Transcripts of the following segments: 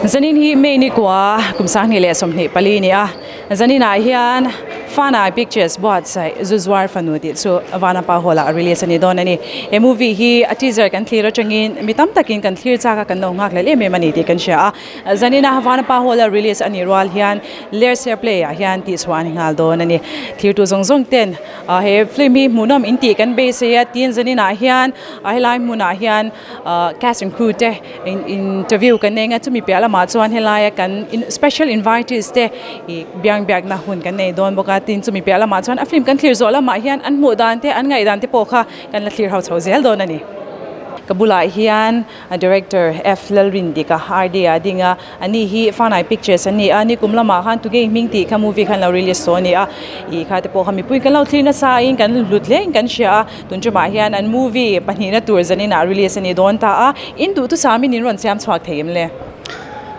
Zanin hi May ni kua kum 2024 ni a. Zanin ah hian Fanai Pictures buatsaih Zuzuar Fanu tih chu Vanapa Hall ah release a ni dawn a ni. He movie hi a teaser kan thlir atangin mi tam takin kan thlir chak a kan lo nghak lel em em a ni tih kan hria a. Zanina Vanapa Hall a release a nih rual hian Lersia Play ah hian tihchhuah a ni nghal dawn a ni. Thirtu zawng zawng ten he film hi hmuhnawm in tih kan beisei a tin zaninah hian helai hmunah hian cast and crew te interview kan nei ang a chumi piah lamah chuan helaia kan special invitees te ih biang biakna hun kan nei dawn bawk a tin chumi piah lamah chuan a film kan thlir zawh lamah hian an hmuh dan te an ngaih dan te pawh kha kan la thlir ho chho zel dawn a ni. Ka bulah hian A director F Lalrindika RD a ding a, a ni hi Fanai Pictures an ni a, nikum lamah khan Tugei hming tih kha movie khan lo release tawh a ni a, ih kha te pawh kha mipui kan lo thlir nasa in kan hlut hle in kan hria a, tun tumah hian an movie pahnihna tur zanin ah release a ni dawn ta a, in duhthusam in in rawn siam chhuak thei em le?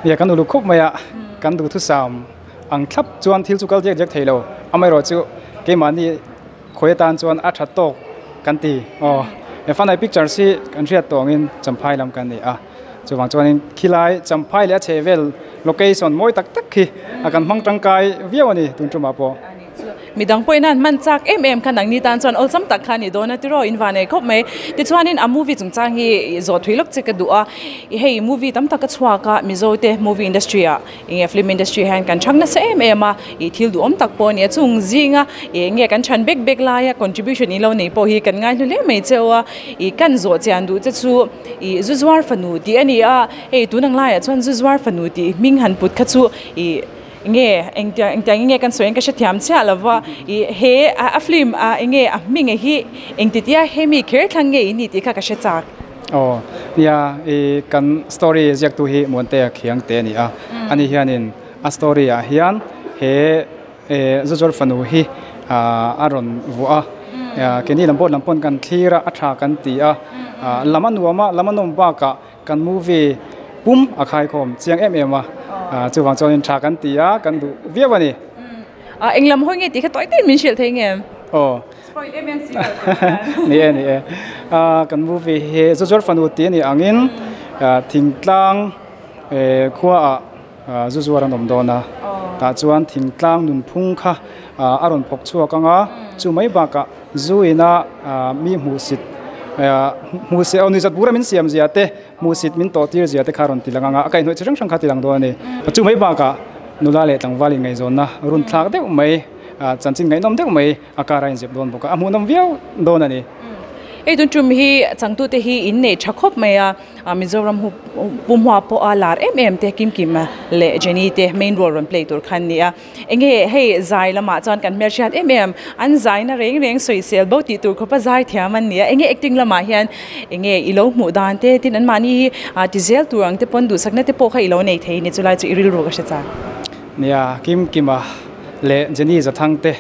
Nia kan uluk khawp mai a, kan duhthusam ang thlap chuan thil chu kal diak diak thei lo, amaherawhchu keimahni Khawi atan chuan a tha tawk kan ti aw. He Fanai Pictures hi kan hriat tawngin Champhai lam kan ni a, chuvang chuanin khilai Champhai leh a chhehvel location mawi tak tak khi a kan hmang tangkai viau a ni tun tumah pawh. Midang pawhin an hman chak em em kha nangni tan chuan awlsam tak kha a ni dawn a tiraw in van ei khawp mai. Tichuanin a movie chungchang hi zawh thui lawk che ka duh a, hei movie tam tak a chhuak a Mizo te movie industry ah Enge film industry hian kan chhang nasa em em a, ih thil duhawm tak pawh a ni a, chung zinga ih enge kan chhan bek bek laia contribution ilo nei pawh hi kan ngaihlu hle mai cheu a, ih kan zawh chian duh che chu ih zu zuar fanu tih a ni a, hei tun ang laiah chuan zu zuar fanu tih hming han put kha chu ih enge engtiang engtiang enge kan sawi ang ka hrethiam chiah lo va, ih he a film a enge a hming hi engtitia hemi kher thlang nge in ni tih kha ka hre chak. Aw, nia, i kan story ziaktu hi Muantea Khiang te a ni a, ani hianin a story ah hian he Zuzawr fanu hi a rawn vuah a, keini lam pawh lam pawn kan thlir a, a tha kan ti a, lam a nuam a, lam a nawm bakah kan movie pum a khaikhawm chiang em em a, chuvang chuanin tha kan ti a, kan duh viau a ni. Eng lam hawi nge tih kha tawi tawiin min hrilh thei nge? Aw. Spoil em em si lo tih khan. Ni e, ni e. Kan movie hi Zuzawr fanu tih a nih angin thingtlang khuaah Zuzuar an awm dawn a. Tah chuan thingtlang nunphung kha a rawn phawk chhuak ang a, chu mai bakah zu ina mi hmuhsit hmuhsit aw nuihzat bura min siam zia te, hmuhsit min tawh tir zia te kha a rawn ti lang ang a, a kaihhnawih chi hrang hrang kha a ti lang dawn a ni. Chu mai bakah nula leh tlangval inngaihzawnna runthlak deuh mai chanchin ngaihnawm deuh mai a kar a inzep dawn bawk a, a hmuhnawm viau dawn a ni. Hei tun tum hi changtute hi in nei tha khawp mai a, Mizoram hu pumhua pawh a lar em em te Kim Kim leh Jenny te main role rawn play tur kha an ni a, enge hei zai lamah chuan kan hmelhriat em em, an zaina reng reng sawisel bo tih tur khawpa zai thiam an ni a, enge acting lamah hian enge i lo hmuh dan te tin anmahni hi ti zel tur ang te pawn duhsakna te pawh kha i lo nei thei ni chulai chu i rilru ka hre chak. Nia, Kim Kima leh Jenny Zathang te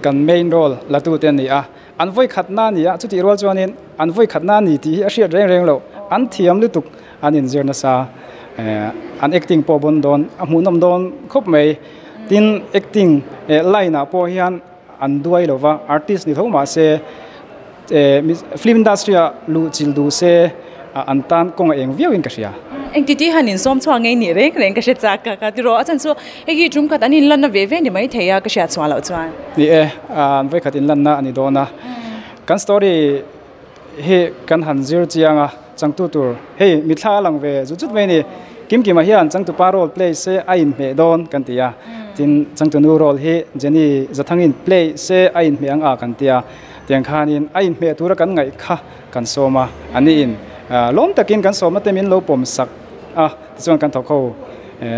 kan main role la tu te an ni a, an vawi khatna a ni a, chutih rual chuanin an vawi khatna a ni tih hi a hriat reng reng loh, an thiam lutuk an inzir nasa, an acting pawh bawn dawn, a hmuhnawm dawn khawp mai, tin acting line ah pawh hian an duai lo va, artist ni tho mah se film industry ah luh chilh duh se an tan kawng a eng viau in ka hria. Engti tih han insawm chhuak ngei nih reng reng ka hre chak ka ka ti rawh, a chhan chu hei hi tum khat an inlanna ve ve ni mai thei a ka hriat chhuah loh chuan. Ni e, an vawikhat inlanna a ni dawn a, kan story hi kan han zir chiang a, changtu tur hei mithla a lang ve zut zut mai a ni, Kimkima hian changtupa role play se a inhmeh dawn kan ti a, tin changtunu role hi Jenny Zathangin play se a inhmeh ang a kan ti a, tiang khanin a inhmeh tura kan ngaih kha kan sawm a, a niin lawm takin kan sawmna te min lo pawm sak a, tichuan kan thawk ho,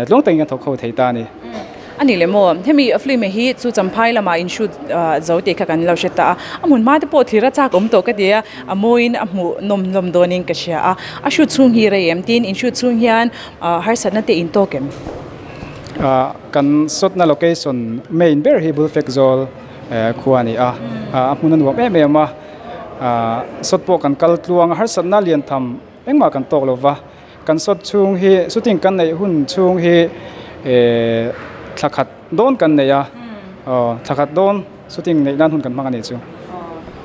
tluang takin kan thawk ho thei ta a ni. A ni le maw, hemi film hi chu Champhai lamah in shoot zo tih kha kan lo hre ta a, a hmun hma te pawh thlir a chak awm tawh ka ti a, a mawiin a hmuh nawm hlawm dawnin ka hria a, a shoot chhung hi rei em tin in shoot chhung hian harsatna te in tawk em? Kan shot-na location main ber hi Bulfekzawl khua a ni a, a hmun a nuam em em a. Sawt pawh kan kal tluang a, harsatna lian tham engmah kan tawk lo va, kan sawt chhung hi shooting kan neih hun chhung hi thla khat dawn kan nei a, aw thla khat dawn shooting neih nan hun kan hmang a nih chu.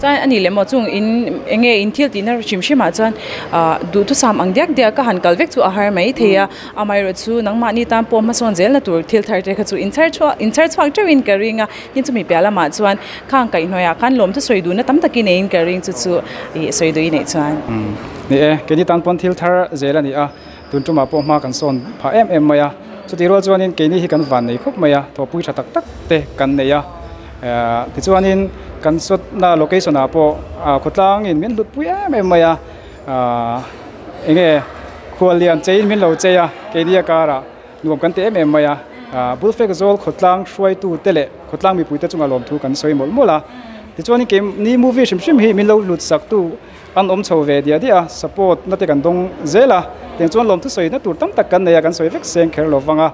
Chuan a nih leh maw chung in eng nge in thil tihna hrim hrim ah chuan ah duhthusam ang diak diak a han kal vek chu a har mai thei a amaherawh chu nangmahni tan pawh hmasawn zelna tur thil thar te kha chu in chhar chhuak in chhar chhuak teuh in ka ring a tin chumi piah lamah chuan khang kaihhnawih ah khan lawmthu sawi duhna tam takin neiin ka ring chu chu ih sawi duh i neih chuan. Ni e, keini tan pawn thil thar zel a ni a, tun tumah pawh hma kan sawn phah em em mai a, chutih rual chuanin keini hi kan van nei khawp mai a, thawhpui tha tak tak te kan nei a, tichuanin kan sawtna location ah pawh khawtlangin min hlut pui em em mai a, eng nge khuallian cheiin min lo chei a, keini a karah nuam kan ti em em mai a, Bulfek zawl khawtlang hruaitu te leh khawtlang mipui te chunga lawmthu kan sawi mawlh mawlh a, tichuanin keini movie hrim hrim hi min lo hlut sak tu An awm chho ve diah diah a, support na te kan dawng zel a, tiang chuan lawmthu sawi na tur tam tak kan nei a, kan sawi vek seng kher lo vang a,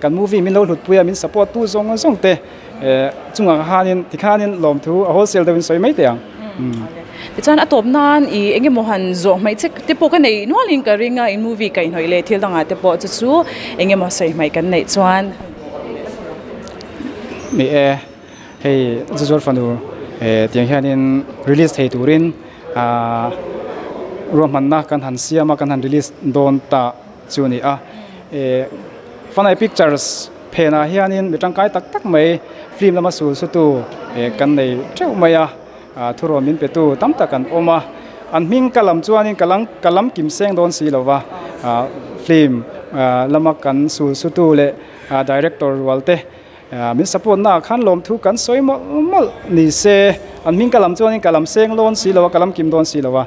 kan movie min lo hlutpui a, min support tu zawng zawng te chungah khanin tikhanin lawmthu a wholesale deuhin sawi mai teh ang. Tichuan a tawp nan ih eng emaw han zawh hmaih che te pawh ka nei nualin ka ring a, in movie kaihhnawih leh thil dangah te pawh chu chu eng emaw sawi hmaih kan neih chuan. Ni e. Hei Zuzual fanu tiang hianin release thei turin ahh ruahmanna kan han siam a kan han release dawn ta chu a ni a. Ehh Fanai Pictures phenah hianin mi tangkai tak tak mai film lama sul sutu kan nei teuh mai a, thurawn min petu tam tak an awm a. An hming ka lam chuanin ka lang ka lam kim seng dawn si lo va, film lama kan sul sutu leh director rual te Min support na ah khan lawmthu kan sawi mawlh mawlh ni se, an hming ka lam chuanin ka lam seng lawn si lo a, ka lam kim dawn si lo a,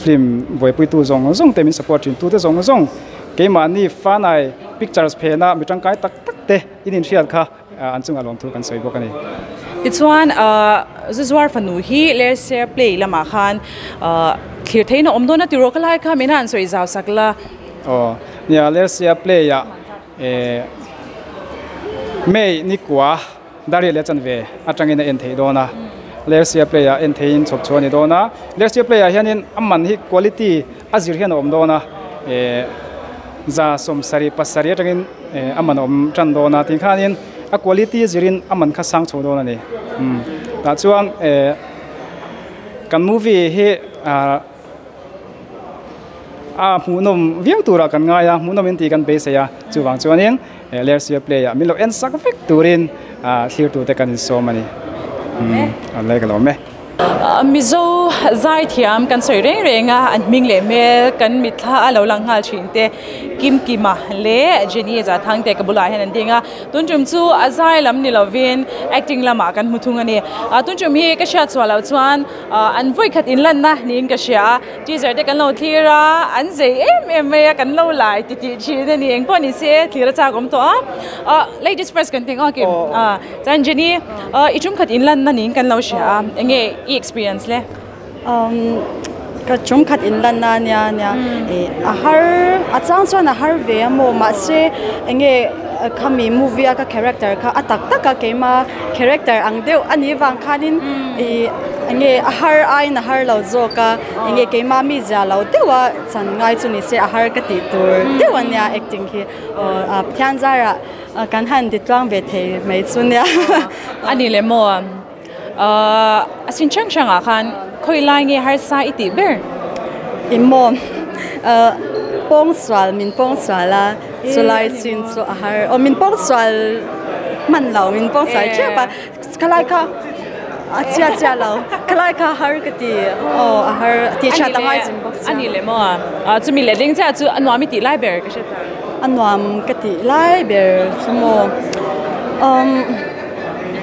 film buaipuitu zawng zawng te min support thin tute zawng zawng keimahni Fanai Pictures phena mi tangkai tak tak te in inhriat kha an chungah lawmthu kan sawi bawk a ni. Tichuan Zuzuar fanu hi Lersia play lamah khan thlir theihna awm dawn a tiraw ka lai kha min han sawi zau sak la. Aw nia Lersia play ah. May ni kua Daria leh chanve atangin a en theih dawn a, Lersia play ah en theihin chhawp chhuah a ni dawn a, Lersia play ah hianin a man hi quality a zir hian a awm dawn a, za sawmsarih pasarih atangin a man a awm tan dawn a, tih khanin a quality zirin a man kha sang chho dawn a ni. Tah chuan kan movie hi. A hmuhnawm viau turah kan ngai a, hmuhnawm in tih kan beisei a, chuvang chuanin Lersia play ah min lo en sak vek turin thlir tute kan insawm a ni. Umm a ka lawm e. Mizo zaithiam kan sawi reng reng a, an hming leh hmel kan mitthla a lo lang nghal thin te Kim Kima leh Jenny Zathang te ka bulah hian an ding a, tun tum chu a zai lam ni lovin acting lamah kan hmu thung a ni. Tun tum hi ka hriat chhuah loh chuan An vawikhat inlanna niin ka hria a, teaser te kan lo thlir a, an zei em em mai a, kan lo lai ti tih thin a ni, engpawh ni se thlir a chak awm tawh a, ladies first kan tih ang kim, chuan Jenny i tumkhat inlanna niin kan lo hria a, enge i experience le? Ka tumkhat inlanna ania nia, a har a chang chuan a har ve a maw mahse enge khami movie a ka character kha a tak tak a keima character ang deuh a nih vang khanin ih enge a har aiin a har lo zawk a enge keimah mi zia lo deuh a chan ngai chu ni se a har ka tih tur deuh a nia acting hi aw a Pathian zarah kan han ti tluang ve thei mai chu nia. A ni leh maw ahh a sin hrang hrang ah khan khawi lai nge harsa i tih ber? I maw ahh pawngsual min pawngsual a chulai chin chu a har aw min pawngsual hman lo min pawngsual tep a khalai kha a chhia chhia lo khalai kha har ka ti aw a har tih that a ngai zin bawk sia. A ni leh maw a chumi leh ding chiah chu a nuam i tih lai ber ka hre ta. A nuam ka tih lai ber chu maw umm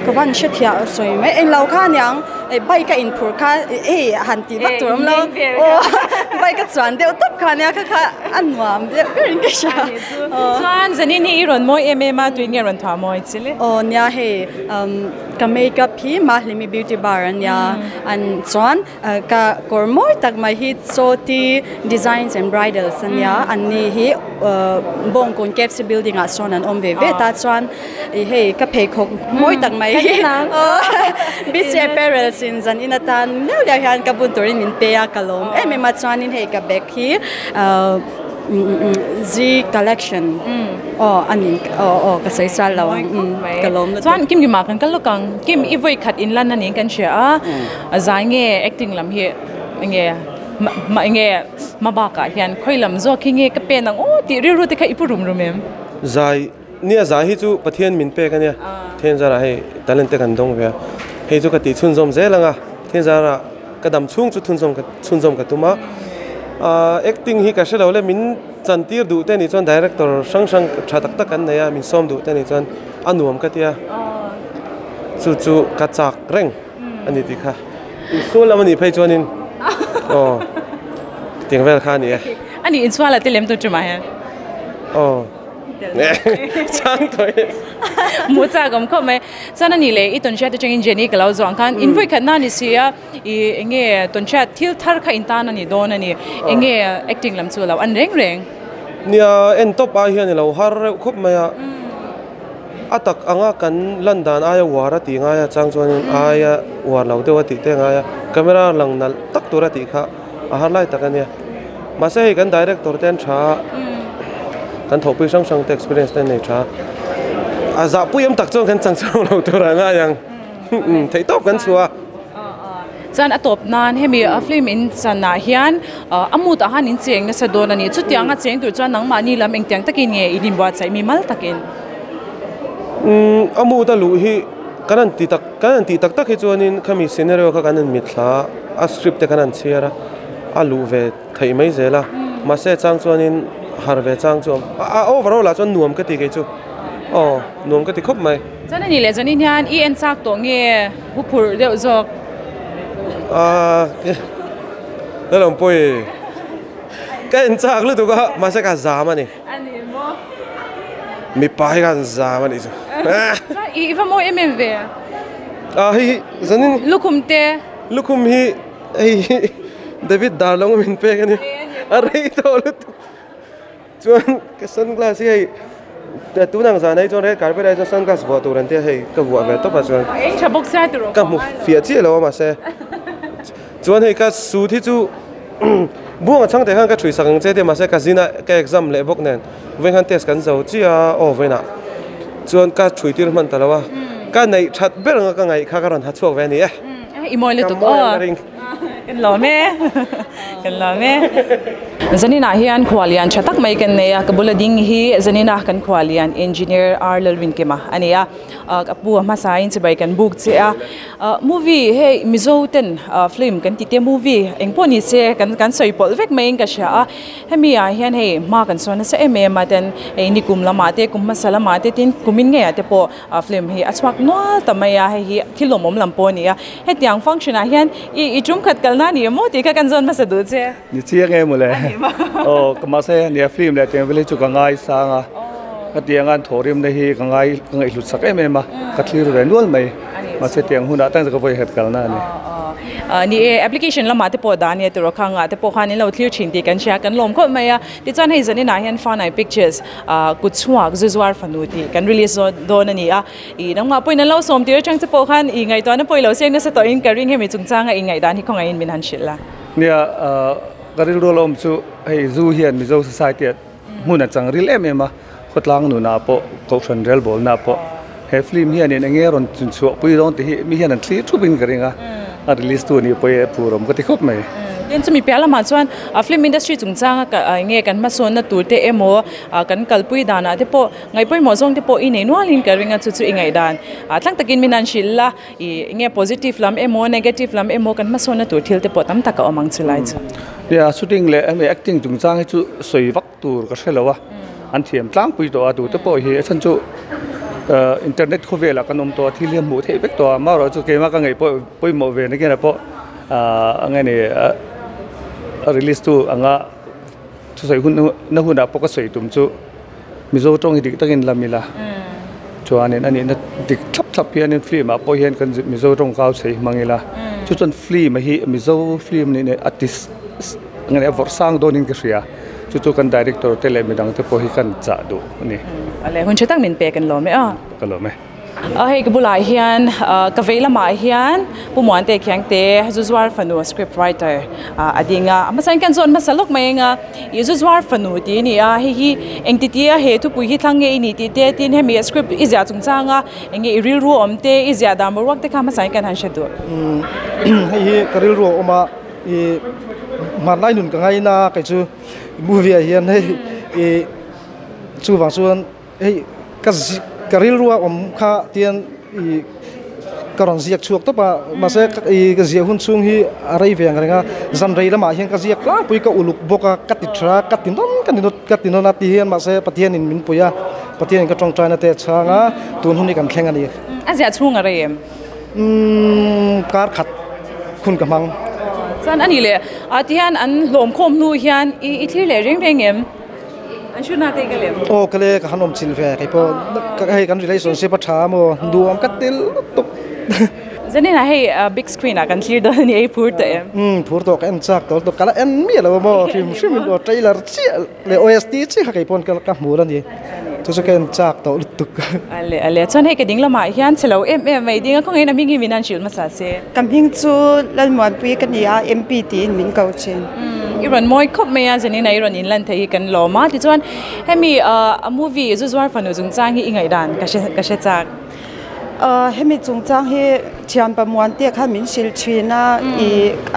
ka van hre thiah sawi mai englo kha aniang bike a inphur kha hei han tih vak tur awm lo aw bike a chuan deuh tawp kha ania kha kha a nuam deuh ber in ka hria. Chuan Zanin hi i rawn mawi em em a tuin nge rawn thuah mawi che le? Aw nia hei ka makeup hi Mahlimi beauty bar ania an chuan ka kawr mawi tak mai hi Chawti designs and bridals ania an ni hi Bawngkawn KFC building ah sawn an awm ve ve ta chuan hei ka pheikhawk mawi tak mai hi BC apparels in zan in atan miau liau hian ka bun turin min pe a ka lawm em em a chuanin hei ka bag hi. Z collection aw ani aw aw ka sawi sal lo ang ka lawm lutuk. Chuan Kim Kima kan kal lawk ang Kim i vawi khat in lan aniin kan hria a a zai nge acting lam hi enge ma enge hma bakah hian khawi lam zawk hi nge ka pen ang aw tih rilru te kha i pu rum rum em? Zai nia zai hi chu Pathian min pek ania Pathian zarah hei talent te kan dawng ve a hei chu ka tih chhunzawm zel ang a Pathian zarah Ka dam chhung chu thunzawm ka chhunzawm ka tum a, aah acting hi ka hre lo le min chantir duh te nih chuan director hrang hrang tha tak tak an nei a, min sawm duh te nih chuan a nuam ka tia, chu chu ka chak reng a ni tih kha, insual lam a nih phei chuanin aw tiang vel kha a ni e. A nih insual a te lem tur ṭumah hian. Aw. Chang tawh e. Mu chak awm khawp mai. Chuan a nih leh i tawnhriat atangin Jenny ka lo zawh ang khan in vawi khatna a ni si a, i enge tawnhriat thil thar kha in tan a ni dawn a ni. Enge acting lam chu a lo an reng reng. Nia, en tawp ai hian i lo har reuh khawp mai a. A tak anga kan lan dan aia uar a tih ngai a, chang chuanin aia uar lo deuh a tih te ngai a, camera lang nalh tak tur a tih kha a har lai tak a nia. Mahse hei kan director te an tha a, kan thawhpui hrang hrang te experience te an nei tha a, a zahpui em tak chuan kan chang chhuak lo tur a ngai ang, theih tawp kan chhuah a. Chuan a tawp nan hemi a film in chan ah hian a mood ah khan in cheng nasa dawn a ni, chutiang a cheng tur chuan nangmahni lam engtiang takin nge in inbuatsaih mi mal takin? Umm a mood a luh hi kan han ti tak kan han tih tak tak hi chuanin khami scenario kha kan han mitthla a, a script te kan han chhiar a. a luh ve theih mai zel a mahse chang chuanin har ve chang chu a overall ah chuan nuam ka ti kei chu aw nuam ka ti khawp mai. Chuan a nih leh chuan hian i en chak tawh nge hu phurh deuh zawk? Aaa ka lo pawi ka en chak lutuk a mahse ka zam a ni. A ni maw? Mipa hi khan zam a nih chu. Chuan i va mawi em em ve? Aa hei hi zanin Lukhum te. Lukhum hi. Hei hi David Darlong min pek a ni. A rei tawh lutuk. Chuan ka sunglass hi hei tun ang zan ah hi chuan red carpet ah hi chuan sunglass vuah tur an tia hei ka vuah ve tawp a chuan. A eng tha bawk sia tiraw. Ka hmu fiah chiah lo a mahse. Chuan hei ka suit hi chu buang a chhang te khan ka thui sak ang che tia mahse ka zin a ka exam leh bawk nen vawiin khan test kan zo chiah a aw vawiin ah chuan ka thui tir hman ta lo a ka neih that ber anga ka ngaih kha ka rawn ha chhuak ve a ni e. I mawi lutuk aw. Kan lawm e. Kan lawm e. Zaninah hian khualian tha tak mai kan nei a, ka bula ding hi Zaninah kan khualian Engineer R Lalrinkima a ni a. Ka pu a hmasa in chibai kan buk che a. Movie hei Mizo ten film kan ti te movie eng pawh ni se kan kan sawi pawlh vek maiin ka hria a. Hemi ah hian hei hma kan sawn nasa em em a ten hei nikum lamah te kum hmasa lamah te tin kumin ngeiah te pawh A film hi a chhuak nual ta mai a, hei hi thil lawmawm lam pawh a ni a. Hetiang function ah hian i i tum khat kalna a ni emaw tih kha kan zawn hmasa duh che. Ni chiang em mawle. Aw ka mahse nia film leh tiang vel hi chu ka ngai sang a. Ka tiang an thawhrimna hi ka ngai ka ngaihhlut sak em em a, ka thlir ve nual mai. Mahse tiang hunah tan ka vawi khat kalna a ni. Ni e, application lamah te pawh dah a nia tiraw khangah te pawh khan in lo thlir thin tih kan hria, kan lawm khawp mai a. Tichuan hei zaninah hian Fanai Pictures Kut chhuak zu zuar fanu tih kan release dawn a ni a, i nangmah pawhin an lo sawm tir atang che pawh khan i ngaihtuahna pawh i lo seng nasa tawhin ka ring hemi chungchanga i ngaihdan hi khawngaihin min han hrilh la. Nia, ka rilru a awm chu hei zu hian Mizo society ah hmun a chang ril em em a, khawtlang nunah pawh Kohhran relbawlna pawh he film hianin eng nge rawn chunchhuah pui dawn tih hi mi hian an thlir thup in ka ring a, a release tu nih pawh hi a phur awm ka ti khawp mai. Tin chumi piah lamah chuan a film industry chungchanga ka eng nge kan hmasawnna tur te emaw kan kalpui danah te pawh ngaihpawimawh zawng te pawh i nei nualin ka ring a chu chu i ngaihdan tlang takin min han hrilh la i eng nge positive lam emaw negative lam emaw kan hmasawnna tur thil te pawh tam tak a awm ang chu lai chu. Nia shooting leh hemi acting chungchang hi chu sawi vak tur ka hre lo a, an thiam tlangpui tawh a, tute pawh hi a chhan chu internet khawvelah kan awm tawh a, thil hi a hmuh theih vek tawh a, amaherawhchu chu keimah ka ngaih pawh pawimawh ve na kianah pawh a nge ni a release tu anga thusawi hun na hunah pawh ka sawi tum chu Mizo tawng hi dik takin lam ila chuanin a nihna dik thlap thlap hianin film ah pawh hian kan Mizo tawng kau chei hmang ila chu chuan film hi Mizo film nih nen a ti nge a vawrh sang dawnin ka hria chu chu kan director te leh midang te pawh hi kan chah duh a ni. Awle hun tha tak min pek kan lawm e aw. Ka lawm e. Hei ka bulah hian ka vei lamah hian Pu Muante Khiangte zu zuar fanu script writer a ding a, a hmasa in kan zawn hmasa lawk mai ang a, ih zu zuar fanu tih a ni a, hei hi engtitia he thupui hi thlang nge i nih tih te tin hemi a script i ziah chungchang a eng nge i rilru a awm te i ziah dan boruak te kha hmasa in kan han hre duh. Hei hi ka rilru a awm a, ih hmanlai nun ka ngaina kei chu movie ah hian hei ih chuvang chuan Hei ka ka rilrua awm kha tian ih ka rawn ziak chhuak tawp a mahse ih ka ziah hun chhung hi a rei ve ang reng a zan rei lamah hian ka ziak tlangpui ka uluk bawk a ka ti tha ka ti nawn ka ti ka ti nawn a ti hian mahse Pathianin min pui a Pathianin ka tawngtaina te a chhang a tun hun hi kan thleng a ni. A ziah chhung a rei em? Umm kar khat hun ka hmang. Chuan a nih leh ah ti hian an hlawm khawm hnu hian i thlir leh reng reng em? An hru na te ka lem. Aw ka le ka han awm chil ve kei pawh hei kan relationship a tha maw nuam ka tel lutuk. Zanin ah hei big screen ah kan thlir dawn a ni ei phur tawh em? Umm phur tawh ka en chak tawh lutuk ka la en miah lo a maw hrim hrim in aw trailer chiah leh OST chiah kha kei pawn ka hmu la ni chu chu ka en chak tawh lutuk. Ale ale chuan hei ka ding lamah hian chhe lo em em mai ding a khawngaih in a hming hi min han hrilh hmasa se. Ka hming chu Lalmuanpui ka ni a, MP tiin min ko thin. I rawn mawi khawp mai a, Janina i rawn inlan theih hi kan lawm a. Tichuan hemi a movie zu zuar fanu chungchang hi i ngaihdan ka hre ka hre chak. Hemi chungchang hi thian Pamuante khan min hrilh thin a, i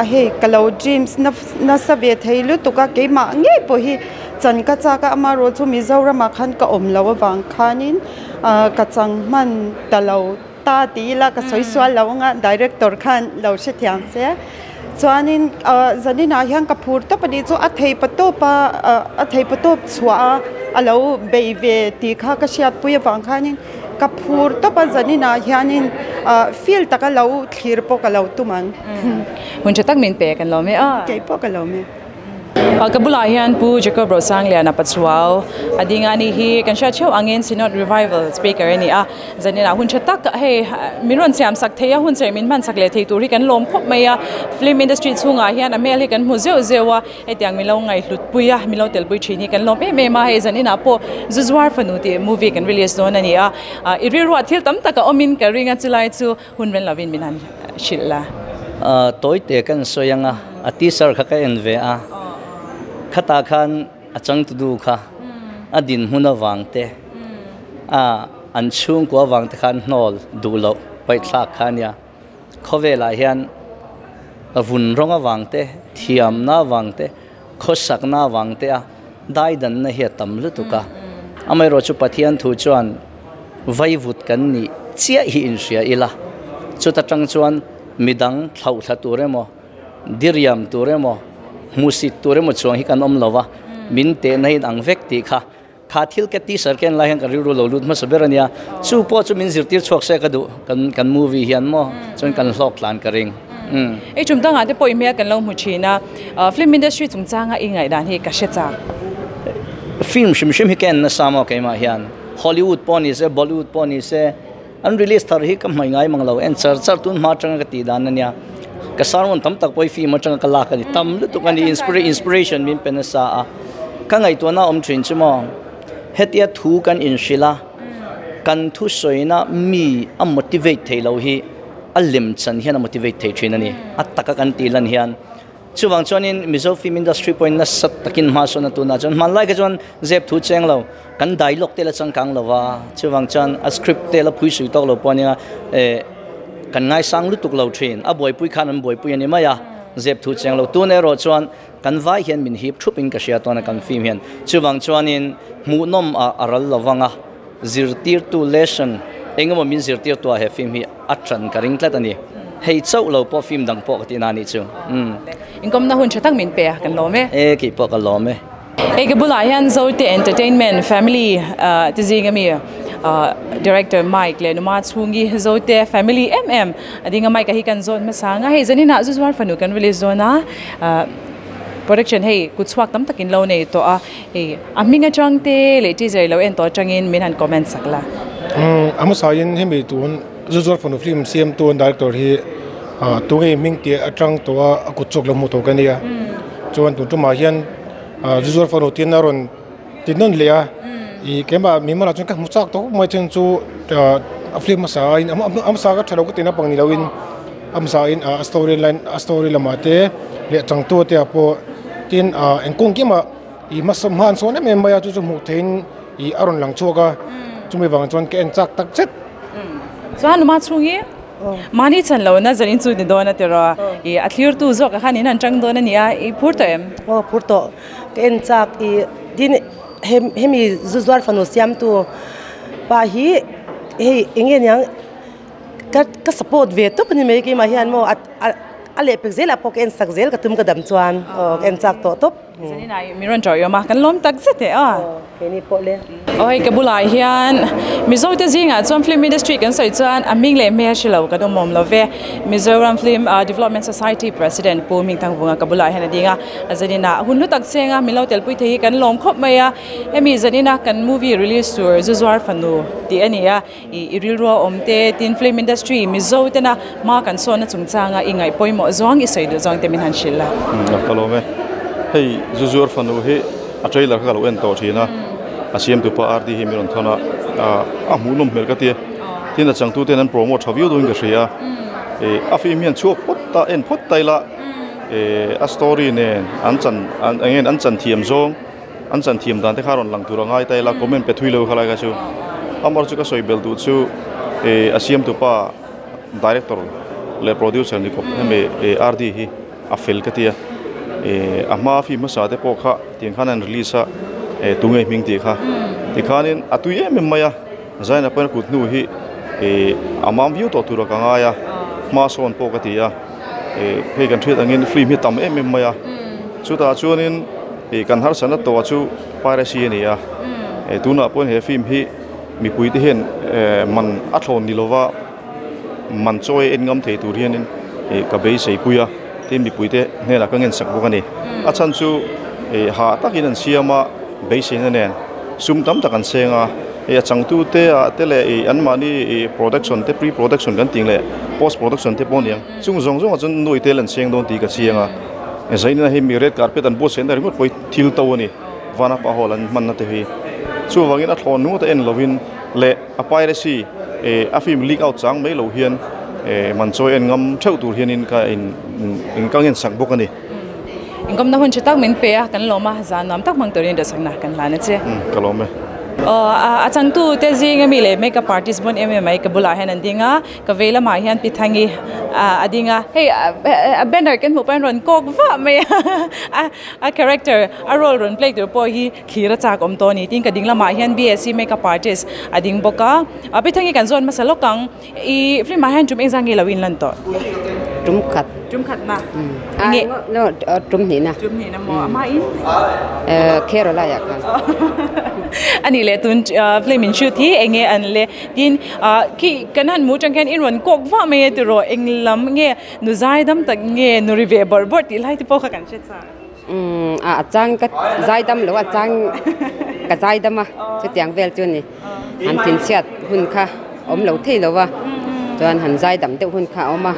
a hei ka lo dreams nasa ve thei lutuk a, keimah ngei pawh hi chan ka chak a, amaherawhchu chu Mizoramah khan ka awm loh avang khanin ka chang hman ta lo. Ta ti ila ka sawi sual lo anga director khan lo hrethiam se chuanin zaninah hian ka phur tawp a nih chu a thei pa tawp a a thei pa tawp chhuah a a lo bei ve tih kha ka hriatpui avang khanin ka phur tawp a zaninah hianin feel taka lo thlir pawh ka lo tum ang. Hun tha tak min pe kan lawm e a. Kei pawh ka lawm e. Ka bulah hian Pu Jacob Rosangliana Pachuau a ding a ni hi kan hriat theuh angin Synod Revival Speaker a ni a, zaninah hun tha tak hei min rawn siam sak thei a, hun serh min hman sak leh thei tur hi kan lawm khawp mai a, film industry chhungah hian a hmel hi kan hmu zeuh zeuh a, hetiang min lo ngaihhlut pui a, min lo tel pui thin hi kan lawm em em a, hei zaninah pawh Zu Zuar Fanu tih movie kan release dawn a ni a, i rilruah thil tam tak a awmin ka ring a, chulai chu Hun ren lovin min han hrilh la. Tawi te kan sawi ang a, a teaser kha ka en ve a, khatah khan a changtudu kha a dinhmun avang te, a an chhungkua avang te khan hnawl duh loh paihthlak kha a nia. Khawvelah hian vun rawng avang te, thiamna avang te, khawsakna avang te a daidanna hi a tam lutuk a. Amaherawhchu Pathian thu chuan vaivut kan nih chiah hi inhria ila, chuta tang chuan midang thlauhthla tur emaw, diriam tur emaw, hmusit tur emaw chuang hi kan awm lo va, min tehna hi in ang vek tih kha Kha thil ka ti sar ken lai hian ka rilru lo lut hmasa ber a nia. Chu pawh chu min zirtir chhuak se ka duh kan kan movie hian maw chuan kan hlawk tlan ka ring. Umm. Ei tum dangah te pawh i hmel kan lo hmu thin a, film industry chungchanga i ngaihdan hi ka hre chak. Film hrim hrim hi ka en nasa maw keimah hian Hollywood pawh ni se Bollywood pawh ni se an release thar hi ka hmai ngai mang lo en char char tun hma atanga ka tih dan a nia. Ka sermon tam tak pawh hi film atanga ka lak a ni tam lutuk a ni inspiration min pe nasa a. Ka ngaihtuahna awm thin chu maw hetia thu kan inhrilh a, kan thusawina mi a motivate thei lo hi a lem chan hian a motivate thei thin a ni, a taka kan tih lan hian. Chuvang chuanin Mizo film industry pawhin nasa takin hma sawn a tunah chuan hmanlai kha chuan zep thu cheng lo, kan dialogue te la changkang lo va, chuvang chuan a script te la phui sui tawk lo pawh a nia, eh kan ngaisang lutuk lo thin, a buaipui khan an buaipui a ni mai a, zep thu cheng lo. Tun erawh chuan Kan vai hian min hip thup in ka hria tawn a kan film hian. Chuvang chuanin hmuhnawm ah a ral lo vang a, zirtirtu lesson engemaw min zirtirtu ah he film hi a tan ka ring tlat a ni. Hei chauh lo pawh film dang pawh ka tih na nih chu. Umm. Inkawmna hun tha tak min pe a, kan lawm e. E, kei pawh ka lawm e. Hei ka bulah hian Zote Entertainment Family te zing ami Director Mike leh Numa chhungi Zote Family em em a ding a Mike a hi kan zawn hmasa ang a, hei zaninah zu zuar fanu kan release dawn a. Production hei kut chhuak tam takin lo nei tawh a, hei a hming atang te leh teaser lo en tawh atangin min han comment sak la. A hmasain hemi tun zu zuar fanu film siamtu an director hi tunge hming tih atang tawh a a kut chhuak lo hmuh tawh ka nia. Chuan tun tumah hian zu zuar fanu tin a rawn ti nawn leh a, ih keimah mimawlah chuan ka hmu chak tawh khawp mai chuan chu. a film hmasa aiin a hmasa kha tha lo ka ti naupang ni loin a hmasa in a story line a story lamah te leh changtu te ah pawh tin ah engkawng kimah ih hmasa hma an sawn em em mai a chu chu hmuh theihin ih a rawn lang chhuak a chumi vang chuan ka en chak tak zet. Chuan numa chhung hi mahni chan lohna zanin chu ni dawn a tiraw ih a thlir tu zawk ah khan in han tang dawn a ni a ih phur tawh em? Aw phur tawh ka en chak ih tin hemi zu zuar fanu siamtu pa hi hei eng nge niang ka ka support ve tawp a ni mai keimah hian maw a lehpek zelah pawh ka en sak zel ka tum ka dam chuan aw ka en chak tawh tawp. Zanin ah mi rawn tawih awm a, kan lawm tak zet e a. Keini pawh le. Aw hei ka bulah hian Mizo te zingah chuan film industry kan sawi chuan a hming leh hmel hre lo kan awm awm lo ve. Mizoram Film Development Society President Pu Hmingthangvunga ka bulah hian a ding a. Zanin ah hun hlu tak cheng a min lo telpui thei hi kan lawm khawp mai a. Hemi zanin a kan movie release tur Zu Zuar Fanu tih a ni a. I i rilru a awm te tin film industry Mizo tena hma kan sawnna chungchanga i ngaih pawimawh zawng i sawi duh zawng te min han hrilh a. A ka lawm e. Hei Zu Zuar Fanu hi a trailer kha ka lo en tawh thin a, a siamtu pa RD hi min rawn thawn a, a hmuhnawm hmel ka ti a, tin a changtu ten an promote tha viau dawn in ka hria a, a film hian chhuak phawt ta en phawt ta ila a story nen an chan eng nge an chan thiam zawng An chan thiam dan te kha rawn lang tur a ngai ta ila comment pe thui lo kha lai kha chu amar chu ka sawi bel duh chu eh a siam tupa director leh producer ni khawp hemi eh RD hi a fel ka tia eh a hma film hmasa te pawh kha tiang khan an release a eh tunge hming tih kha tikhanin a tui em em mai a Zaina pawn a kut hnu hi eh a mam viau tawh tur a ka ngai a hma sawn pawh ka ti a eh hei kan hriat angin film hi tam em em mai a chutah chuanin ih kan harsatna tawh chu piracy a ni a eh tunah pawhin he film hi mipui te hian eh man a thlawn ni lova man chawi en ngam thei tur hianin ih ka beisei pui a tin mipui te hnenah ka ngen sak bawk a ni a chhan chu ih hah takin an siam a beiseina nen sum tam tak an seng a hei a changtu te ah te leh ih anmahni ih production te pre production kan tih leh post production te pawh a ni ang chung zawng zawng ah chuan nuai tel an seng dawn tih ka chiang a zaina hi mi red carpet an buatsaih na ringawt pawh hi thil to a ni vanapa hall an hmanna te hi chuvangin a thlawn ringawt a en lovin leh a piracy eh a film leak out chang mai lo hian eh man chawi en ngam theuh tur hianin ka in in ka ngen sak bawk a ni. Inkawmna hun tha tak min pe a, kan lawm a, zan nuam tak hmang turin dawhsakna kan hlan a che. Ka lawm e. Aw a changtu te zing ami leh makeup artist bon em em mai ka bulah hian an ding a, ka vei lamah hian Pi Thangi a ding a, hei a banner kan hmuh pawhin rawn kawk vah mai a, a character a role rawn play tur pawh hi thlir a chak awm tawh a ni tin ka ding lamah hian BSc makeup artist a ding bawk a, Pi Thangi kan zawn hmasa lawk ang. I film ah hian tum engzah nge lo in lan tawh? Tum khat. Tum khat na? Nge? No, tum hnih na. Tum hnih na maw? Ama in? Kerala ah khan. Ani leh tun film in shoot hi enge an le tin khi kan han hmuh atang khian in rawn kawk vah mai a tiraw eng lam nge nu zai dam tak nge nu ri ve bawrh bawrh tih lai te pawh kha kan hre chak. A chang ka zai dam lo a chang ka zai dam a chutiang vel chu ni han thinchhiat hun kha awm lo thei lo va chuan han zai dam deuh hun kha a awm a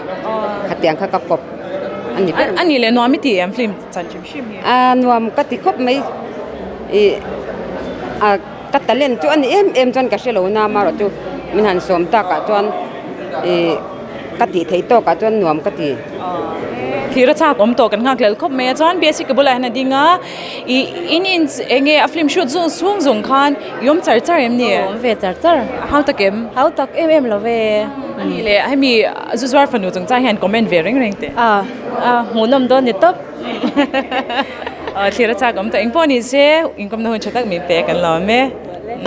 khatiang kha ka kawp a ni ber a ni leh nuam i ti em film chan hrim hrim hi a nuam ka ti khawp mai ih a ka talent chu a ni em em chuan ka hre lo na amaherawh chu min han sawm takah chuan ih ka tih theih tawkah chuan nuam ka ti. Thlir a chak awm tawh kan nghak hlel khawp mai a chuan BSc ka bulah hian a ding a ih in in eng nge a film shoot zung chhung zung khan i awm char char em ni? Awm ve char char. Hau tak em? Hau tak em em lo ve. A nih leh hemi zu zuar fanu chungchang hian comment ve reng reng teh. A a hmuhnawm dawn ni tawp. Thlir a chak awm tawh engpawh ni se inkawmna hun tha tak min pe kan lawm e.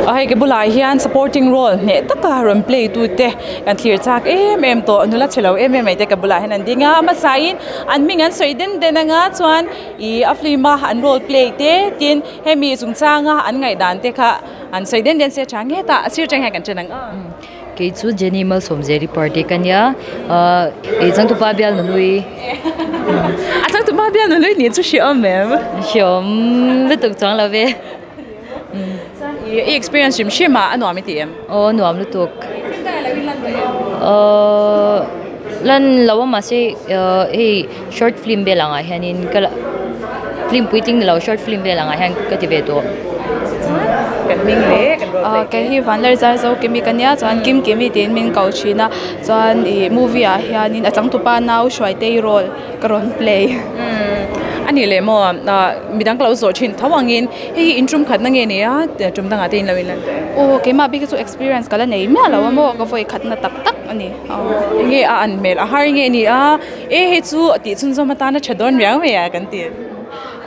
Hei ka bulah hian supporting role hneh taka rawn play tu te kan thlir chak em em tawh nula chhe lo em em mai te ka bulah hian an ding a hmasa in an hming an sawi den den anga chuan ih a film a an role play te tin hemi chungchanga an ngaihdan te kha an sawi den den se tha nge ta a sir chang hian kan then ang a. Kei chu Jenny Malsawmzeli party ka nia ahh ih changtupa bial nunui. A changtupa bial nunui nih chu hreawm em? Hreawm lutuk chuang lo ve. Chuan i experience hrim hrim a a nuam i ti em? Aw nuam lutuk. Ahh lan lo a mahse hei short film vel angah hianin ka la film puitling ni lo short film vel angah hian ka ti ve tawh. Chuan kan. Ming le kan role play. Kei hi Vanler zar zo Kimi ka nia chuan Kim Kimi tiin min ko thin a chuan ih movie ah hianin a changtupa nau Hruaitei role ka rawn play. Ani leh maw midang ka lo zawh thin tho angin hei hi in tum khatna nge ni a tum dangah te in lo inlan tawh em? Aw keimah bik hi chu experience ka la nei miah lo a maw ka vawi khatna tak tak a ni. Enge a an hmel a har nge ni a e hei chu tih chhunzawm atana tha dawn riau mai a kan ti.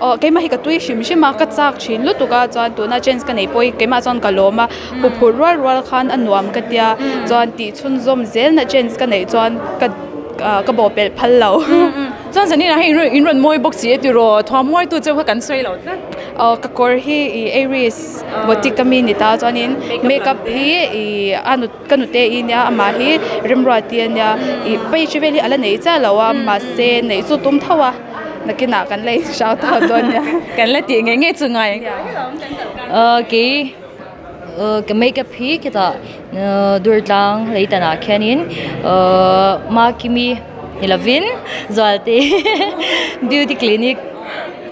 Aw keimah hi ka tui hrim hrim a ka chak thin lutuk a chuan tuna chance ka neih pawh hi keimah chuan ka lawm a huphurh rual rual khan a nuam ka tia chuan tih chhunzawm zelna chance ka neih chuan ka ka bawhpelh phal lo. Chuan zanin ah hei in rawn mawi bawk si e tiraw thuam mawi tu cheu kha kan sawi lo tlat. Aw ka kawr hi ih Aries boutique a mi ni ta chuanin makeup hi ih a nut ka nute i nia amah hi remruati a nia ih page vel hi a la nei chiah lo a mahse neih chu tum tho a nakinah kan la in shout out dawn nia. Kan la tih ngei ngei chu ngai. Kei ka makeup hi khitah Durtlang leitanah khianin Makimi ni lovin Zualte beauty clinic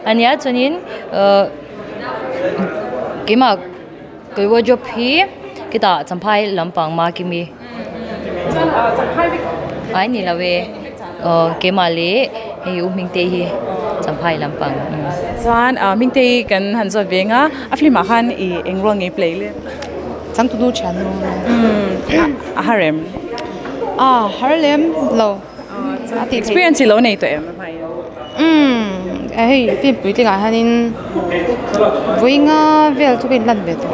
a nia chuanin keimah Kei wardrobe hi khitah champhai lampang Makimi ai ni lo e aw keimah leh hei u Hmingtei hi champhai lampang. Chuan Hmingtei kan han zawt ve anga a film ah khan i eng role nge i play le? Changtunu thiannu. A har em? A har lem lo. Experience i lo nei tawh em? Umm hei film puitling ah hianin vawiinga vel chu ka inlan ve tawh.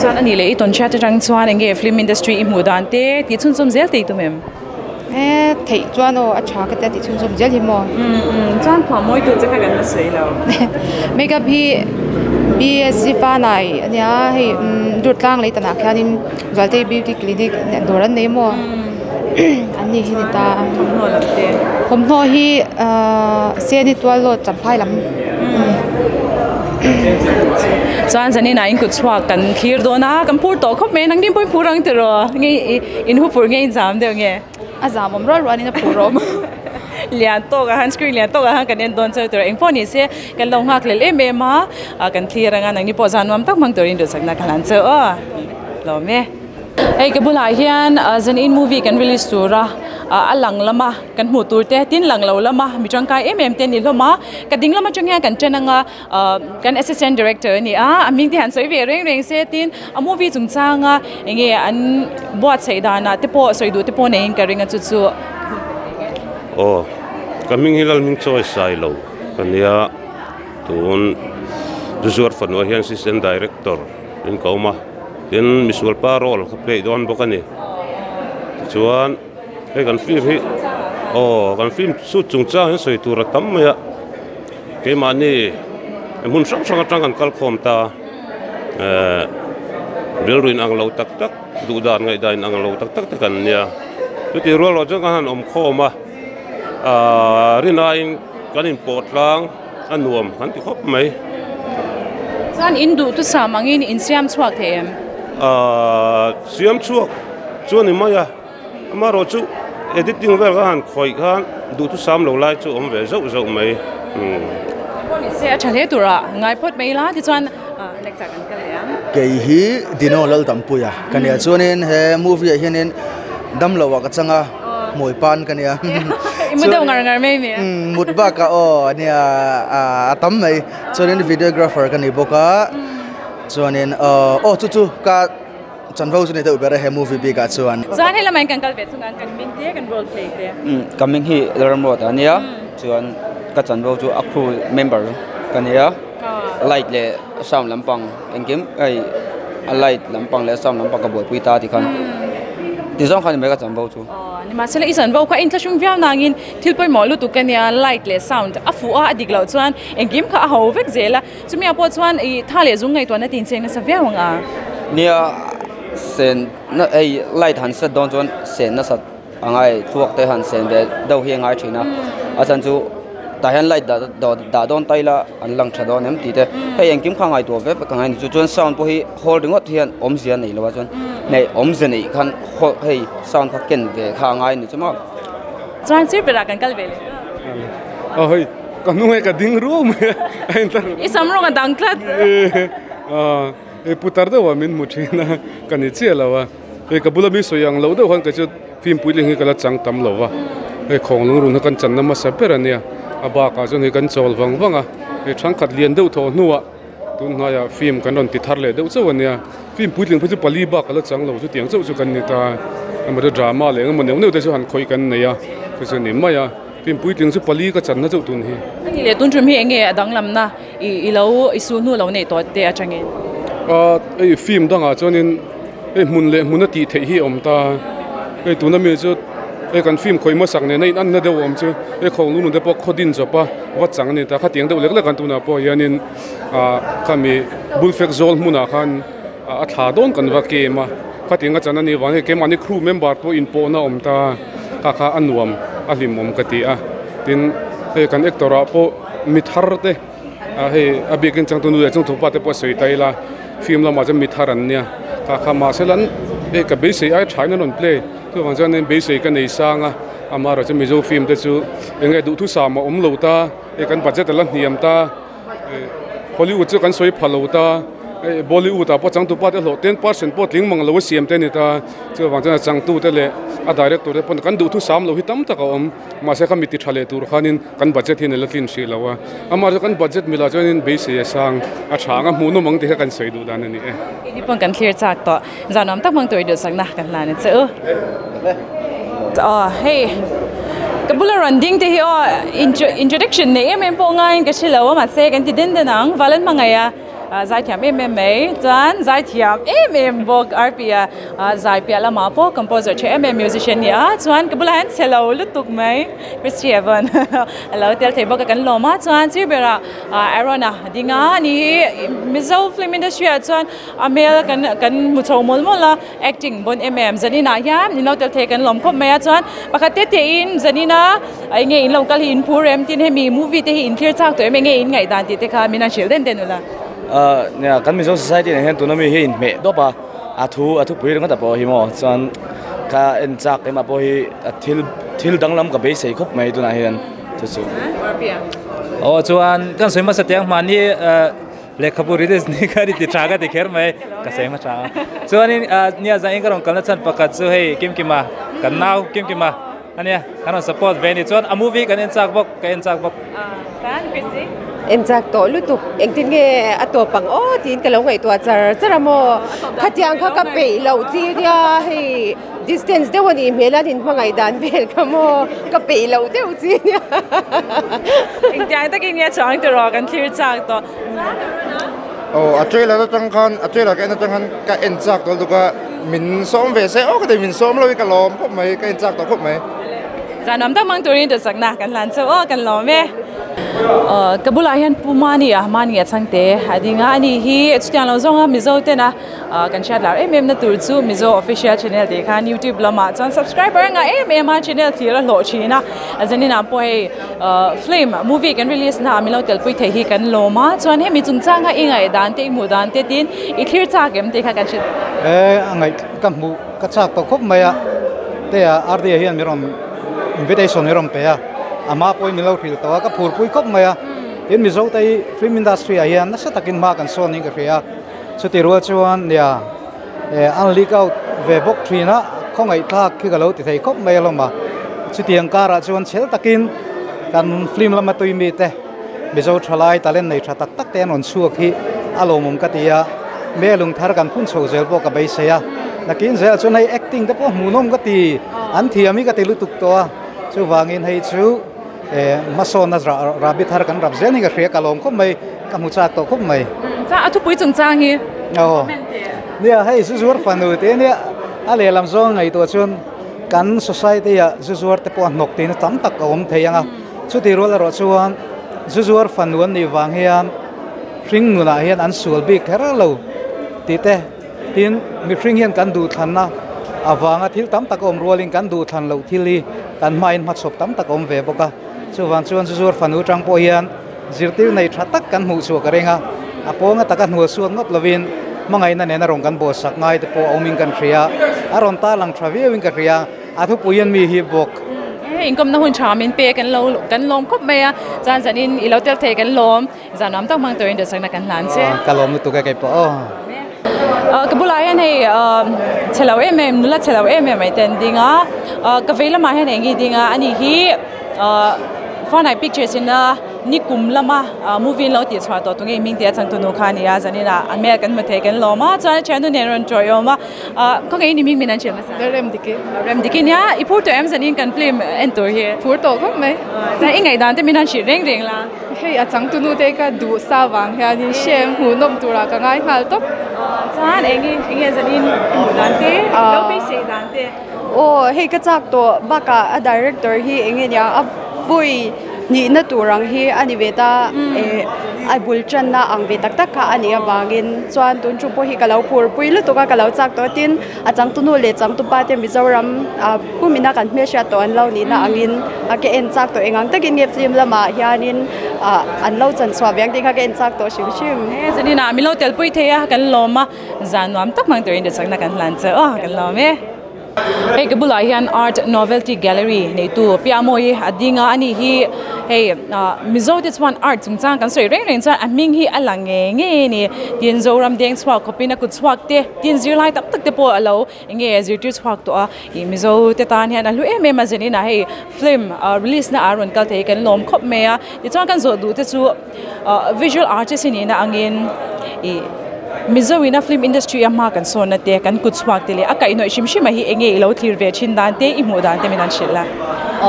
Chuan a nih leh i tawn chhiat atang chuan eng nge film industry i hmuh dan te tih chhunzawm zel te i tum em? E theih chuan aw a tha ka tia tih chhunzawm zel hi maw? Umm chuan thuam mawi tur che kha kan la sawi lo. Makeup hi BSc Fanai a nia hei Durtlang lei tanah khianin Zualtei Beauty Clinic dawr an nei maw? An ni hi ni ta a. Thawmhnaw lam te. Thawmhnaw hi ahh Seni tual lawt champhai lam a ni. Chuan zanin ah in kut chhuak kan thlir dawn a, kan phur tawh khawp mai nangni pawhin phur ang tiraw nge in hu phur nge in zam deuh nge? A zam awm rual rualin a phur awm. Lian tawk ah khan screen lian tawk ah khan kan en dawn cheu tiraw engpawh ni se kan lo nghak lel em em a, kan thlir anga nangni pawh zan nuam tak hmang turin duhsakna ka hlan cheu aw. Lawm e. Hei ka bulah hian Zanin movie kan release tura a lang lama kan hmuh tur te tin lang lo lama mi tangkai em em te a ni hlawm a ka ding lam atang hian kan chen anga kan assistant director a ni a a hming te han sawi ve reng reng se tin a movie chungchanga enge an buatsaih danah te pawh sawi duh te pawh neiin ka ring a chu chu. Aw ka hming hi Lalhming chawi sai lo ka nia tun Zuzuar fanu ah hian assistant director in ka awm a. Tin misual pa role kha play dawn bawk a ni tichuan hei kan film hi aw kan film shoot chungchang hian sawi tur a tam mai a keimahni hmun hrang hrang atang kan kal khawm ta ehh rilru in ang lo tak tak duh dan ngaih dan in ang lo tak tak te kan nia chutih rual erawh chuan kan han awm khawm a ahh rinaiin kan inpawh tlang. A nuam kan ti khawp mai. Chuan in duh tu sam angin in siam chhuak thei em? Aaa siam chhuak chu a ni mai a, amaherawh chu editing vel ka han khawih khan duh tu sam lo lai chu a awm ve zauh zauh mai. Pawh ni se a tha hle tura ngai phawt mai ila tichuan next ah kan kal leh ang. Kei hi Dino Laltampuia ka nia chuanin he movie ah hianin damlo ah ka chang a. Hmui pan ka nia. I mu deuh ngar ngar mai mi a? Mut bakah aw nia a tam mai. Chuanin videographer ka ni bawk a. Chuanin aw chu chu ka chanvo chu ni deuh ber a he movie bikah chuan. Chuan hei lamah in kan kal ve thung ang kan hming te kan role play te. Ka hming hi Lalramruata a nia. Chuan ka chanvo chu a crew member ka nia. Light leh sound lampang engkim hei a light lampang leh sound lampang ka buaipui ta tikhan ti zawng khan ni mai ka chanvo chu. Aw nimahsela i chanvo kha a inthlahrung viau nangin thil pawimawh lutuk a nia light leh sound a fuh a a dik loh chuan engkim kha a ho vek zel a chumi ah pawh chuan ih tha leh zung ngaihtuahna te incheng nasa viau ang a. Nia sen na hei light han set dawn chuan sen nasat a ngai thluak te han sen ve deuh hi a ngai thin a a chhan chu tah hian light dah dah dawn ta ila an lang tha dawn em tih te hei engkim kha ngaihtuah vek vek a ngai a ni chu chuan sound pawh hi hawl ringawt hian awmzia a nei lo a chuan hei awmzia neih khan haw hei sound kha ken ve kha a ngai a ni chu maw. Chuan sir berah kan kal ve leh aw hei ka hnung hei ka ding ruau mai a i sam rawng a dang tlat. Hei putar deuh ah min hmu thin a, ka ni chiah lo a. Hei ka bula mi sawi ang lo deuh khan kei chu film puitling hi ka la chang tam lo va. Hei khawng lungrun hi kan channa hmasa ber a nia. A bakah chuan hei kan chawl vang vang a. Hei thenkhat lian deuh thawh hnuah tun hnaiah film kan rawn ti thar leh deuh chauh a nia. Film puitling phei chu pali bak ka la chang lo chu tiang chauh chu kan ni ta. Amaherawhchu drama leh engemaw neuh neuh te chu han khawih kan nei a, chu chu a ni mai a. Film puitling chu pali ka channa chauh tun hi. A ni leh tun tum hi enge a danglamna i i lo i su hnu lo neih tawh te atangin? Ahh hei film dangah chuanin hei hmun leh hmun a tih theih hi a awm ta. Hei tuna mi chu hei kan film khawih hmasak nena in anna deuh a awm chu hei khawng lung te pawh khaw din chawp a va chang a ni ta. Khatiang deuh lek lek an tunah pawh hianin ahh khami bulfek zawl hmunah khan a thla dawn kan va kem a. Khatiang a chan a nih vang hei keimahni crew member pawh inpawhna a awm ta kha kha a nuam a hlimawm ka ti a. Tin hei kan actor ah pawh mi thar te ah hei a bikin changtu nu leh changtu pa te pawh a sawi ta ila film lamah chuan mi thar an nia kha kha mahse lan hei ka beisei ai thain an rawn play chuvang chuan beisei ka nei sang a amaherawhchu Mizo film te chu eng nge duhthusam a awm lo ta hei kan budget a la hniam ta. Hollywood chu kan sawi pha lo ta hei Bollywood ah pawh changtupa te hlawh 10% pawh tling mang lo a siam te a ni ta chuvang chuan a changtu te leh a director te pawn kan duhthu sam lo hi tam tak a awm mahse kha mi ti tha leh tur khanin kan budget hian a la tlin hrih lo a amaherawhchu kan budget milah chuanin beisei a sang a tha ang a hmuhnawm ang tih kha kan sawi duh dan a ni e. Keini pawn kan thlir chak tawh zan awm tak hmang tur i duhsakna kan hlan a che u. Aw hei ka bula rawn ding te hi aw introduction nei em em pawh ngaiin ka hre lo a mahse kan ti den den ang Valan hmangaih a zaithiam em em mai chuan zaithiam em em bawk RP a zai piah lamah pawh composer tha em em musician a ni a chuan ka bulah hian chhe lo lutuk mai Christy Evan a lo tel thei bawk a kan lawm a chuan sir berah Aaron a ding a ani hi Mizo film industry ah chuan a hmel kan kan hmu chho mawlh mawlh a. Acting bon em em zanin ah hian in lo tel thei kan lawm khawp mai a chuan pakhat te te in zanin a eng nge in lo kal hi in phur em tin hemi movie te hi in thlir chak tawh em eng nge in ngaih dan tih te kha min han hrilh den den ula. Ah nia kan Mizo society ah hian tuna mi hi inhmeh dawp a a thu a thupui ringawt ah pawh hi maw chuan ka en chak ema pawh hi a thil thil danglam ka beisei khawp mai tunah hian chu chu. Aw chuan kan sawi hmasa teh ang mahni ah Lehkhabu release ni kha ni ti tha ka ti kher mai ka sawi hma tha a chuanin ah nia zan in ka rawn kalna chhan pakhat chu hei Kimkima kan nau Kimkima ania kan rawn support ve a ni chuan a movie kan en chak bawk ka en chak bawk. En chak tawh lutuk engtin nge a tawp ang aw tiin ka lo ngaihtuah char char a maw khatiang kha ka peih loh chi nia hei distance deuh a nih hmel a an inhmangaih dan vel kha maw ka peih loh deuh chi nia. Engtiang takin nge chuang tiraw kan thlir chak tawh. Aw a trailer atang khan a trailer ka en atang khan ka en chak tawh lutuk a min sawm ve se aw ka ti min sawm lo hi ka lawm khawp mai ka en chak tawh khawp mai. Zan awm tak mang turin duhsakna kan hlan chauh aw kan lawm e. Aw ka bulah hian Pu Mani a Mani a changte a ding a ani hi chutiang lo zawnga Mizo tena kan hriat lar em em na tur chu Mizo official channel tih khan YouTube lamah chuan subscriber a ngah em em a channel thlir a hlawh thin a zaninah pawh hei film movie kan release na ah min lo telpui thei hi kan lawm a chuan hemi chungchanga i ngaih dan te i hmuh dan te tin i thlir chak em tih kha kan hre E a ngaih ka hmuh ka chak tawh khawp mai a te ah RD hian min rawn invitation min rawn pe a a hma pawhin min lo hrilh tawh a ka phurpui khawp mai a tin Mizo te hi film industry ah hian nasa takin hma kan sawn niin ka hria a. Chuti rual chuan nia eh an leak out ve bawk thin a, khawngaihthlak khi ka lo ti thei khawp mai alawm a. Chutiang karah chuan chhel takin kan film lama tui mite Mizo thalai talent nei tha tak tak te an rawn chhuak hi a lawmawm ka ti a, me lungthar kan phun chho zel pawh ka beisei a. Nakin zelah chuan hei acting te pawh hmuhnawm ka ti, an thiam hi ka ti lutuk tawh a, chuvangin hei chu. Eh hmasawnna rabi thar kan rap zel ni ka hria ka lawm khawp mai ka hmu chak tawh khawp mai. Chuan a thupui chungchang hi Aw nia hei zu zuar fanu te nia a lehlam zawng ngaihtuah chuan kan society ah zu zuar te pawh a hnawk tihna tam tak a awm thei ang a chuti rual erawh chuan zu zuar fanu an nih vang hian hring nunah hian an sual bik kher lo tih te Tin, mihring hian kan duhthlanna avanga thil tam tak a awm rualin kan duhthlan loh thil hi kan hmain hmachhawp tam tak a awm ve bawk a. Chuvang chuan Zuzuar fanu tang pawh hian zirtir nei tha tak kan hmuh chhuah ka ring a, a pawnga taka hnual suat ngawt lovin hmangaihna nena rawn kan bawhsak ngai te pawh a awmin kan hria, a rawn tarlang tha viauin ka hria, a thupui hian mi hi bawk. He inkawmna hun tha min pe kan lo kan lawm khawp mai a, chuan zanin i lo tel thei kan lawm. Zan nuam tak hmang turin duhsakna kan hlan che. Ka lawm lutuk e keipawh aw. Ka bulah hian hei chhe lo em em nula chhe lo em em mai te an ding a ka vei lamah hian eng nge ding a ani hi Fanai pictures ina nikum lama movie an lo tih chhuah tawh tunge hming tih a changtu nu kha a ni a zanina a hmel kan hmu thei kan lawm a chuan a thiannu nen rawn tawiawm a khawngaih in i hming min an hrilh hmasa Remdiki Remdiki nia i phur tawh em zanin kan film en tur hi phur tawh khawp mai chuan i ngaihdan te min han hrilh reng reng la. Hei a changtunu te ka duh sa vang hianin hrem hmuhnawm turah ka ngai nghal tawp. Chuan eng enge zanin i hmuh dan te, lo beisei dan te. Aw hei ka chak tawh bakah a director hi enge nia a vawi nihna tur ang hi a ni ve ta eh a bul tanna ang ve tak tak kha a nih avangin chuan tun chu pawh hi ka lo phurpui lutuk a ka lo chak tawh tin a changtunu leh changtupa te Mizoram ah pumina kan hmelhriat tawh an lo nihna angin a ke en chak tawh engang takin nge film lamah hianin ah an lo chan chhuah ve ang tih kha ka en chak tawh hrim hrim. He zanin ah min lo tel pui thei a kan lawm a zan nuam tak hmang turin duhsakna kan hlan che aw kan lawm e. Hei ka bulah hian art novelty gallery neitu Piamawi a ding a ani hi hei ah Mizo te chuan art chungchang kan sawi reng reng chuan a hming hi a lang ngei ngei a ni tin Zoram deng chhuak khawpin a kut chhuak te tin zirlai tam tak te pawh a lo eng nge zirtir chhuak tawh a ih Mizo te tan hian a hlu em em a zanin ah hei film ah release na ah rawn kal thei kan lawm khawp mai a tichuan kan zawh duh te chu ah visual artist a nihna angin ih Mizo ina film industry a hma kan sawn na te kan kut chhuak te leh a kaihhnawih hrim hrim a hi eng nge i lo thlir ve thin dan te i hmuh dan te min an hrilh a.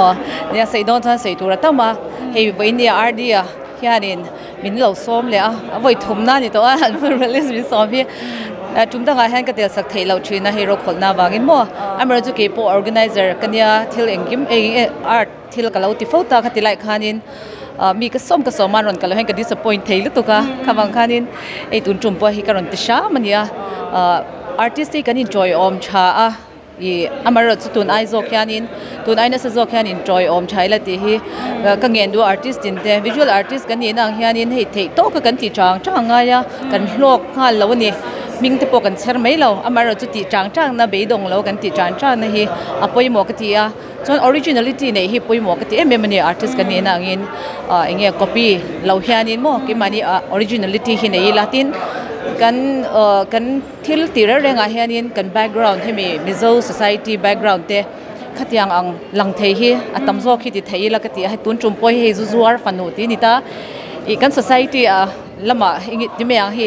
Aw nia saih dawn chuan saih tur a tam a hei vawiin RD a hianin min lo sawm leh a a vawi thumna a ni tawh a an film release min sawm hi tum dangah hian ka tel sak theih loh thin a hei rawkhawlhna avangin maw amaherawhchu kei pawh organizer ka nia thil engkim art thil ka lo ti fo ta kha ti lai khanin mi ka sawm ka sawm a rawn kal loh hian ka disappoint thei lutuk a khavang khanin hei tun tum pawh hi ka rawn ti hram a nia artist hi kan intawiawm tha a ih amaherawhchu tun ai zawk hianin tun ai nasa zawk hian intawiawm tha ila tih hi ka ngen duh a artist tin te visual artist kan nihna ang hianin hei theih tawk a kan tih chang chang a ngai a kan hlawk nghal lo a ni hming te pawh kan chher mai lo amaherawhchu tih chang chang na beidawng lo kan tih chang chang na hi a pawimawh ka ti a. Chuan originality neih hi pawimawh ka ti em em a ni, artist kan nihna angin ah eng nge copy lo hianin maw keimahni ah originality hi nei ila tin kan ah kan thil tih reng rengah hianin kan background hemi Mizo society background te khatiang ang lang thei hi a tam zawk hi ti thei ila ka ti a, hei tun tum pawh hi hei zu zuar fanu tih a ni ta ih kan society ah lamah eng ti mai ang hi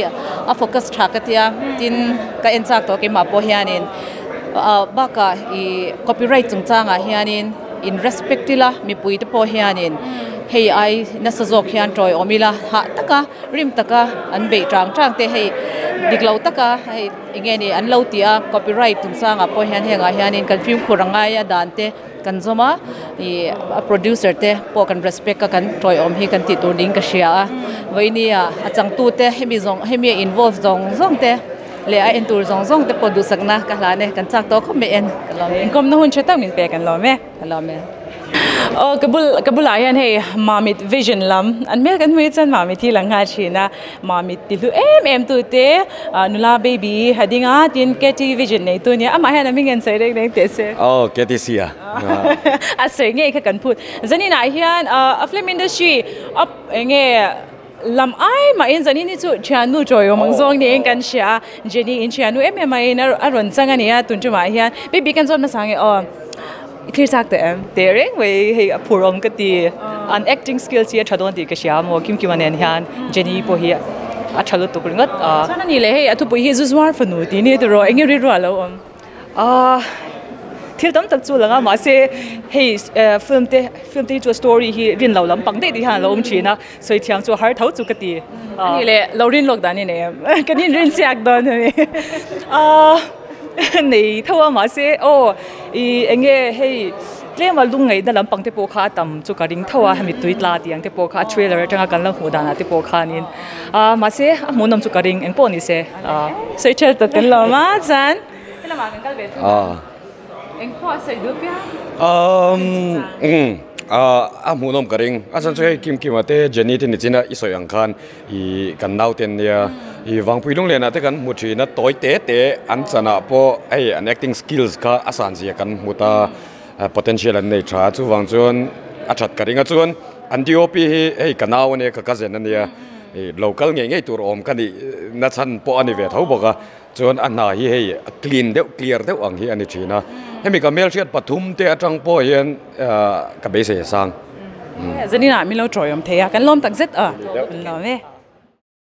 a focus tha ka tia tin ka en chak tawh keimah pawh hianin ah bakah ih copyright chungchangah hianin in respect ila mipui te pawh hianin hei ai nasa zawk hian tawiawm ila hah taka rim taka an beih tang tang te hei dik lo taka hei eng nge ni an lo tih a copyright chungchangah pawh hian hengah hianin kan fimkhur a ngai a dan te. Kan zawm a, ih a producer te pawh kan respect a kan tawiawm hi kan tih tur ding ka hria a, vawinia a changtu te hemi zawng hemi a involve zawng zawng te leh a en tur zawng zawng te pawh duhsakna ka hlan e, kan chak tawh khawp mai en ka lawm e. Inkawmna hun tha tak min pek an lawm e. Ka lawm e. Aw ka bul ka bulah hian hei Mamit vision lam an hmel kan hmu hi chuan Mamit hi lang nghal thin a, Mamit ti hlu em em tu te nula baby ha ding a tin KT vision nei tu nia amah hian a hming en sawi reng reng teh se. Aw KTC a. A sawi ngei kha kan phut. Zanin ah hian a film industry a enge lam ai mahin zanin hi chu thiannu chawiawm ang zawng niin kan hria a Jenny in thiannu em em aiin a rawn chang a nia tun tumah hian baby kan zawt hmasa nge aw. I thlir chak teh em? Teh reng mai hei a phur awm ka ti. An acting skills hi a tha dawn tih ka hria maw Kim Kima nen hian Jenny pawh hi a tha lutuk ringawt a. Chuan a ni leh hei a thupui hi zu zuar fanu tih ni tiraw eng nge rilru a lo awm? Ahh thil tam tak chu lang a mahse hei film te film te hi chu a story hi rin lo lampang daih daih hian a lo awm thin a sawi thiam chu a har tho chu ka ti. A ni leh lo rin lawk dan i nei em? Kan inrin chiak dawn a mi. Ahh nei tho a mahse aw ih eng nge hei tlema lung ngaihna lampang te pawh kha a tam chu ka ring tho a hemi tui tla tih ang te pawh kha a trailer atanga kan lo hmuh danah te pawh khanin ah mahse a hmuhnawm chu ka ring eng pawh ni se ah. Sawi ṭhel tawh kan lawm a chuan helamah kan kal ve thung a eng pawh a sawi duh piang. Umm a hmuhnawm ka ring a chuan chu hei Kim Kima te Jenny te nichina i sawi ang khan Ih kan naute an nia, ih Vangpui Lunglenah te kan hmu thin a, tawi te te an chanah pawh hei an acting skills kha a san zia kan hmu ta, potential an nei tha chuvang chuan a that ka ring a chuan an DOP hi hei ka nau a nia ka cousin a nia, ih lo kal ngei ngei tur awm ka nih na chhan pawh a ni ve tho bawk a. Chuan a hna hi hei a clean deuh clear deuh ang hi a ni thin a. Hemi ka hmelhriat pathum te atang pawh hian ka beisei a sang. Zaninah min lo tawih awm thei a, kan lawm tak zet a. Kan lawm e.